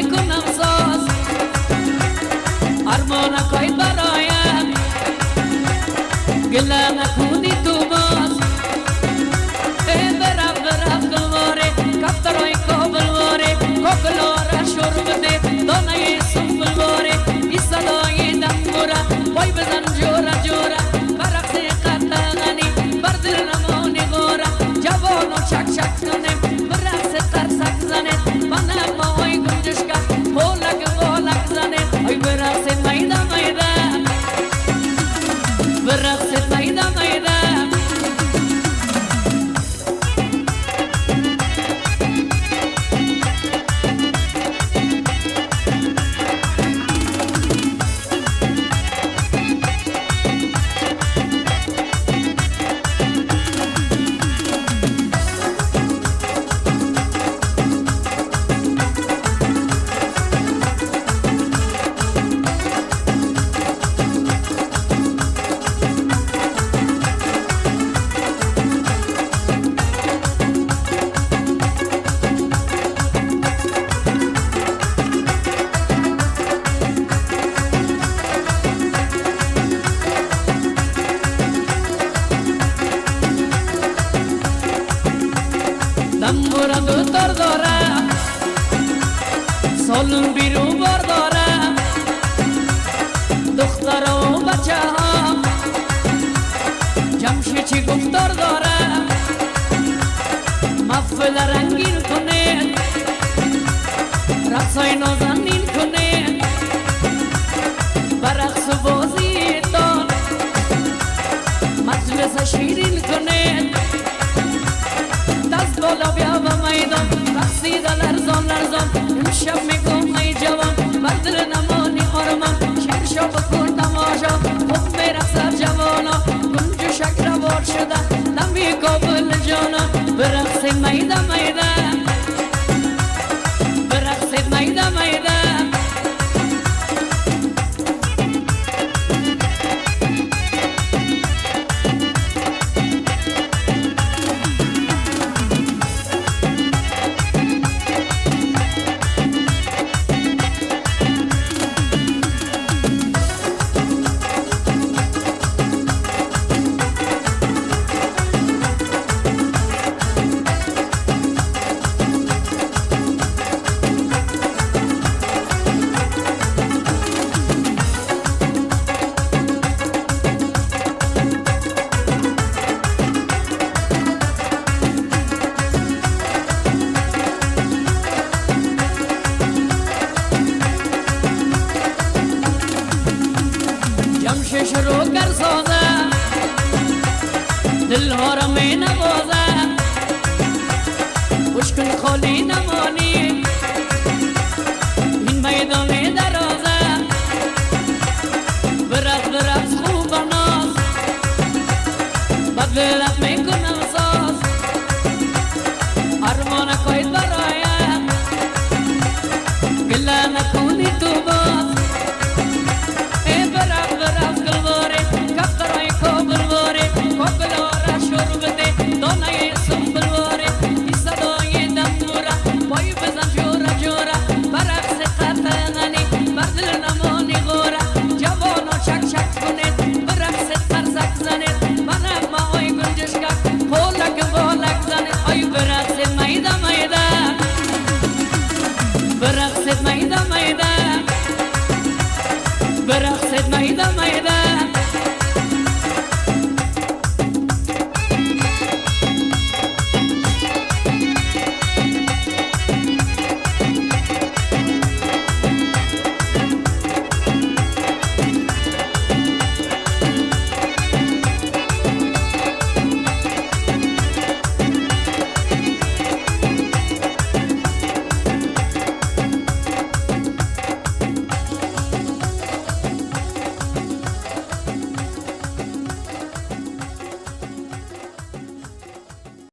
میکنم ساز ارمان کای برایم گله نکنی تو باز برم برم گلواره کفترای کابلواره کوکلاره شور بده دانه سنبلواره ای صدای دنبوره پای بزن جوره جوره برقص قطغنی بر دل نمانی غوره جوانو چک چک کنه برقص قرصک زنه منم ماهای گنجشکه قولک قولک زنه ای برقص میده میده برقص میده میده. دمبورا دوتار داره سالون بیرون بار داره دختر و بچه ها جمشید چی گفتار داره محفل رنگین کنه رقصای نازنین کنه برقص و بازی تان مجلس شیرین کنه دست بالا بیا به میدان رقصیده لرزان لرزان امشب میگم ای جوان بر دل نمانی آرمان شیر شو بکن تماشا خوب میرقصد جوانا گنج و شکر شده دمی کابل جانا برقصید میده میده برقصید میده میده. جمشش رو گر سازه دلها را می نوازه خوش کن خالی نمانی این میدان درازه برقص برقص خوب و ناز بدلت میکنم ساز ارمان کاید برایم گله نکنی تو باز برقصید میده میده برقصید میده میده.